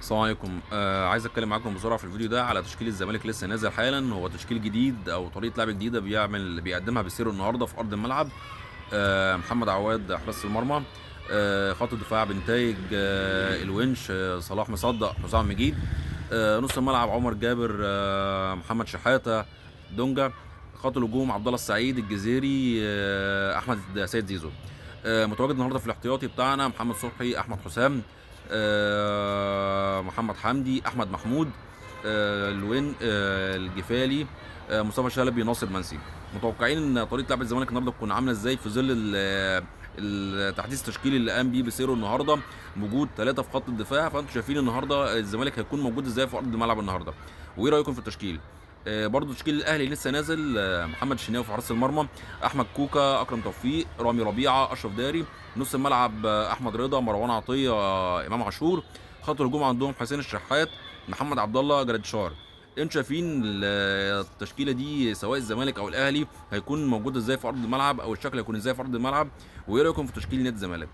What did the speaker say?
السلام عليكم. عايز اتكلم معاكم بسرعة في الفيديو ده على تشكيل الزمالك لسه نازل حالا. هو تشكيل جديد او طريقه لعب جديدة بيقدمها بيسيرو النهارده في ارض الملعب. محمد عواد حارس المرمى، خط الدفاع بنتايج، الونش، صلاح مصدق، حسام مجيد، نص الملعب عمر جابر، محمد شحاته، دونجا، خط الهجوم عبد الله السعيد، الجزيري، احمد سيد زيزو. متواجد النهارده في الاحتياطي بتاعنا محمد صبحي، احمد حسام، محمد حمدي، احمد محمود، الوين، الجفالي، مصطفى شلبي، ناصر منسي. متوقعين ان طريقه لعب الزمالك النهارده تكون عامله ازاي في ظل التحديث التشكيلي اللي قام بيه بسيرو النهارده، وجود 3 في خط الدفاع؟ فانتم شايفين النهارده الزمالك هيكون موجود ازاي في ارض الملعب النهارده، وايه رايكم في التشكيل؟ برضو تشكيل الاهلي لسه نازل، محمد الشناوي في حراسة المرمى، احمد كوكا، اكرم توفيق، رامي ربيعة، اشرف داري، نص الملعب احمد رضا، مروان عطية، امام عاشور، خط الهجوم عندهم حسين الشحات، محمد عبد الله، جراديشار. انتوا شايفين التشكيلة دي سواء الزمالك او الاهلي هيكون موجود ازاي في ارض الملعب، او الشكل هيكون ازاي في ارض الملعب، وايه رايكم في تشكيل نادي الزمالك؟